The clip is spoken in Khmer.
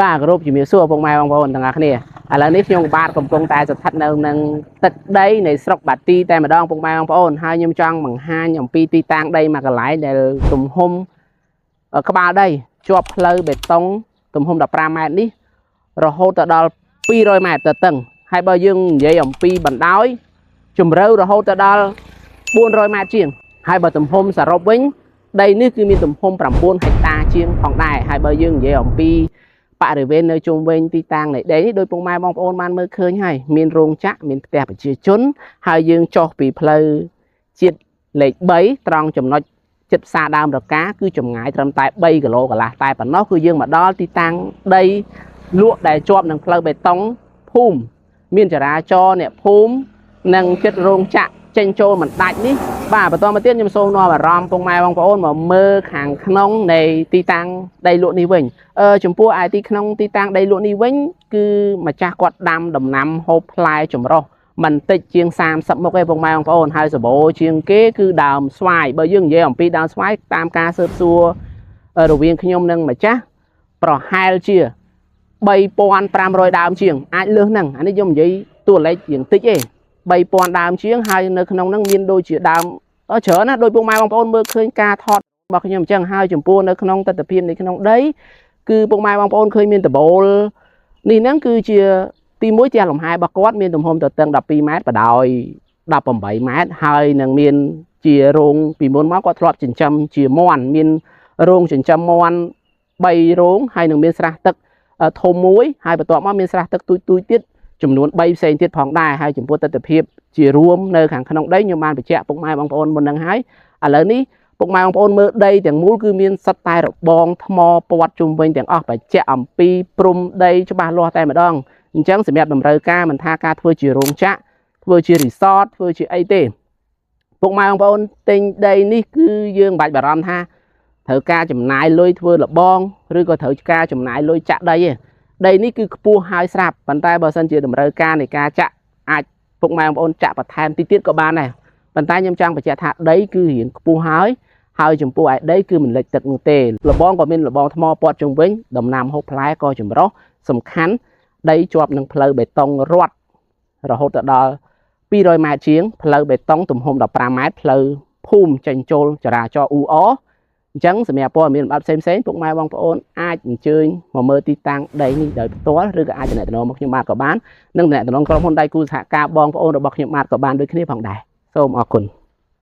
បាទគោរពជំរាបសួរពុកម៉ែបងប្អូនទាំងអស់គ្នាឥឡូវនេះខ្ញុំបាទកំពុងតែស្ថិតនៅនឹងទឹកដីនៃស្រុកបាទីតែម្ដងពុកម៉ែបងប្អូនហើយខ្ញុំចង់បង្ហាញអំពីទីតាំងដីមួយកន្លែងដែលទំហំក្បាលដីជាប់ផ្លូវបេតុងទំហំ15ម៉ែត្រនេះរហូតទៅដល់200ម៉ែត្រទៅតឹងហើយបើយើងនិយាយអំពីបណ្ដោយជម្រៅរហូតទៅដល់400ម៉ែត្រជាងហើយបើទំហំសរុបវិញដីនេះគឺមានទំហំ9ហិកតាជាងផងដែរហើយបើយើងនិយាយអំពី បរិវេណនៅជុំវិញទីតាំងនៃដីនេះដោយពុកម៉ែបងប្អូនបានមើលឃើញហើយមានរោងចក្រមានផ្ទះប្រជាជន ហើយយើងចុះពីផ្លូវជាតិលេខ3ត្រង់ចំណុចចិត្តផ្សារដើមរកាគឺចម្ងាយត្រឹមតែ3គីឡូកន្លះតែប៉ុណ្ណោះគឺយើងមកដល់ទីតាំងដីលក់ដែលជាប់នឹងផ្លូវបេតុងភូមិមានចរាចរណ៍អ្នកភូមិនិងចិត្តរោងចក្រចេញចូលមិនដាច់នេះបាទបន្តមកទៀតខ្ញុំសូមនាំអារម្មណ៍ពុកម៉ែបងប្អូនមកមើលខាងក្នុងនៃទីតាំងដីលក់នេះវិញ អឺចំពោះឯទីក្នុងទីតាំងដីលក់នេះវិញគឺម្ចាស់គាត់ដាំដំណាំហូបផ្លែចម្រុះមិនតិចជាង30មុខឯងពុកម៉ែបងប្អូនហើយសម្បូរជាងគេគឺដើមស្វាយបើយើងនិយាយអំពីដើមស្វាយតាមការស៊ើបសួររវាងខ្ញុំនិងម្ចាស់ប្រហែលជា3500ដើមជាងអាចលើសហ្នឹងអានេះខ្ញុំនិយាយតួលេខជាងតិចទេ3000ដើមជាងហើយនៅក្នុងហ្នឹងមានដូចជាដើមច្រើនណាស់ដោយពុកម៉ែបងប្អូនមើលឃើញការថតរបស់ខ្ញុំអញ្ចឹងហើយចំពោះនៅក្នុងទស្សនវិជ្ជានៅក្នុងដី គឺពុកម៉ែបងប្អូនឃើញមានដបូលនេះហ្នឹងគឺជាទីមួយផ្ទះលំហែរបស់គាត់មានទំហំទទឹង12ម៉ែត្របដោយ18ម៉ែត្រហើយនឹងមានជារោងពីមុនមកគាត់ធ្លាប់ចិញ្ចឹមជាមាន់មានរោងចិញ្ចឹមមាន់3រោងហើយនឹងមានស្រះទឹកធំមួយហើយបន្ទាប់មកមានស្រះទឹកទូចទូចទៀតចំនួន3ផ្សេងទៀតផងដែរហើយចំពោះទស្សនវិជ្ជាជារួមនៅខាងក្នុងដីខ្ញុំបានបញ្ជាក់ពុកម៉ែបងប្អូនមុនហ្នឹងហើយឥឡូវនេះ ពុកម៉ែបងប្អូនមើលដីទាំងមូលគឺមានសិតតែរបងថ្មព័ទ្ធជុំវិញទាំងអស់បញ្ជាក់អំពីព្រំដីច្បាស់លាស់តែម្ដងអញ្ចឹងសម្រាប់តម្រូវការមិនថាការធ្វើជារោងចក្រធ្វើជារីសតធ្វើជាអីទេពុកម៉ែបងប្អូនទិញដីនេះគឺយើងមិនបាច់បារម្ភថាត្រូវការចំណាយលុយធ្វើលបងឬក៏ត្រូវការចំណាយលុយចាក់ដីទេដីនេះគឺខ្ពស់ហើយស្រាប់ប៉ុន្តែបើសិនជាតម្រូវការនៃការចាក់អាចពុកម៉ែបងប្អូនចាក់បន្ថែមតិចទៀតក៏បានដែរប៉ុន្តែខ្ញុំចង់បញ្ជាក់ថាដីគឺរៀងខ្ពស់ហើយ ហើយចំពោះឯដីគឺមិនលិចទឹកនោះទេលបងក៏មានលបងថ្មព័ទ្ធជុំវិញដំណាំហូបផ្លែក៏ចម្រុះសំខាន់ដីជាប់នឹងផ្លូវបេតុងរត់រហូតទៅដល់200ម៉ែត្រជាងផ្លូវបេតុងទំហំ15ម៉ែត្រផ្លូវភូមិចេញចូលចរាចរណ៍អ៊ូអអញ្ចឹងសម្រាប់ព័ត៌មានលម្អិតផ្សេងៗពុកម៉ែបងប្អូនអាចអញ្ជើញមកមើលទីតាំងដីនេះដោយផ្ទាល់ឬក៏អាចទំនាក់ទំនងមកខ្ញុំបាទក៏បាននិងទំនាក់ទំនងក្រុមហ៊ុនដៃគូសហការបងប្អូនរបស់ខ្ញុំបាទក៏បានដូចគ្នាផងដែរសូមអរគុណ។